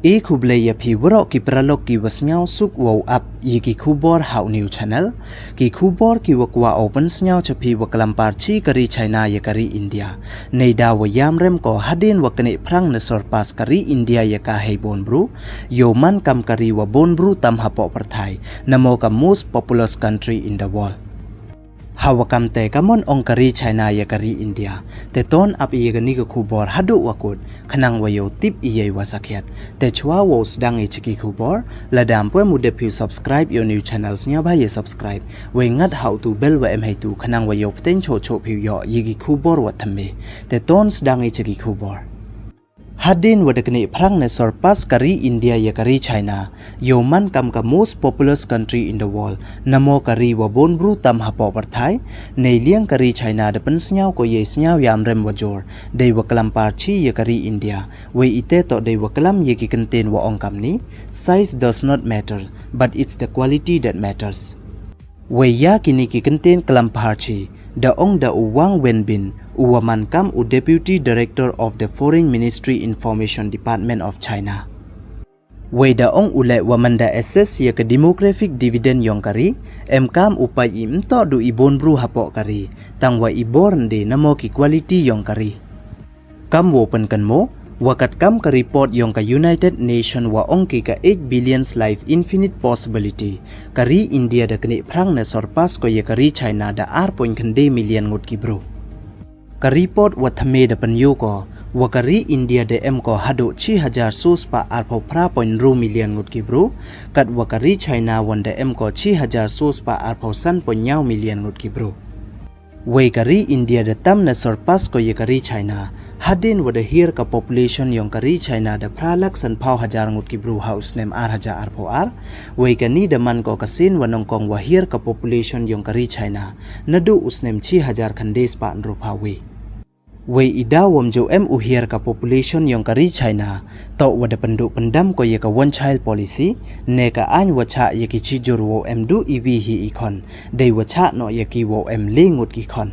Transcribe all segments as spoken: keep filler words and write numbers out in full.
E khublei ya phi waroh ki paralok ki wa sngewsuk wow ap ya ki khubor ha u new channel. Ki khubor ki wa kwah o pynsngew cha phi wa klam par chi ka ri China ya ka ri India. Neida wa yam rem ko hadien wa knieh phrang ne surpass ka ri India ya ka hei bun bru. Yow man kam ka ri wa bun bru tam hapoh pyrthai, namo ka most populous country in the world. Ha wa kam te ka mon ong ka ri China ya ka ri India. Te ton ap ya kani ka khubor haduh wa kut, khnang wa yow tip ya i wa sakhiat. Te chwa wow sdang i chi ki khubor, lada ym pu em u dep phi u subscribe ya u new channel, sngewbha ya subscribe. Wei ngat ha u tu bell wa em hei tu, khnang wa yow pteng choh choh phi u yoh ya ki khubor wa thymme. Te ton sdang i chi ki khubor. Hadien wa da knieh phrang ne surpass ka ri India ya ka ri China, yow man kam ka most populous country in the world, namo ka ri wa bun bru tam hapoh pyrthai. Neiliang ka ri China da pynsngew ko ya i sngew yam rem wa jur, dei wa klam par chi ya ka ri India. Wei ite toh dei wa klam ya ki kyntien wa ong kamni: "Size does not matter, but it's the quality that matters." Wei ya kini ki kyntien klam par chi, da ong da u Wang Wenbin, u wa man kam u Deputy Director of the Foreign Ministry Information Department of China. Wei da ong u leh wa man da assess ya ka demographic dividend yong ka ri, em kam u pait i ym toh du i bun bru hapoh ka ri, tang wa i bor nde namo ki quality yong ka ri. Kam wow pynkynmaw, wa kat kam ka report yong ka United Nation wa ong ki ka eight billions life infinite possibility, ka ri India da knieh phrang ne surpass ko ya ka ri China da ar point khyndai million ngut ki bru. Ka report wa thymme da pynyoo ko, wa ka ri India da em ko haduh chi hajar soo spah arphaw phra point ynru million ngut ki bru, kat wa ka ri China wan da em ko chi hajar soo spah arphaw san point ynñiaw million ngut ki bru. Wei ka ri India da tam ne surpass ko ya ka ri China, hadien wa da hiar ka population yong ka ri China da phra lak sanphaw hajar ngut ki bru ha u snem ar hajar arphaw ar. Wei kani da man ko ka sien wa nyngkong wa hiar ka population yong ka ri China, naduh u snem chi hajar khyndai spah ynru phaw wi. Wei i daw wam ju em u hiar ka population yong ka ri China, toh wa da pynduh pyndam ko ya ka one child policy, ne ka aiñ wa chah ya ki chijur wow em du i wi hi i khon, dei wa chah noh ya ki wow em le ngut ki khon.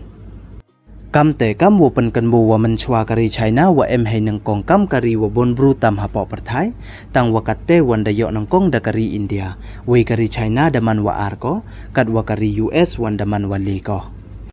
Kam te kam wow pynkynmaw wa mynchwa ka ri China wa em hei nyngkong kam ka ri wa bun bru tam hapoh pyrthai, tang wa kat te wan da yoh nyngkong da ka ri India, wei ka ri China da man wa ar ko, kat wa ka ri U S wan da man wa le ko.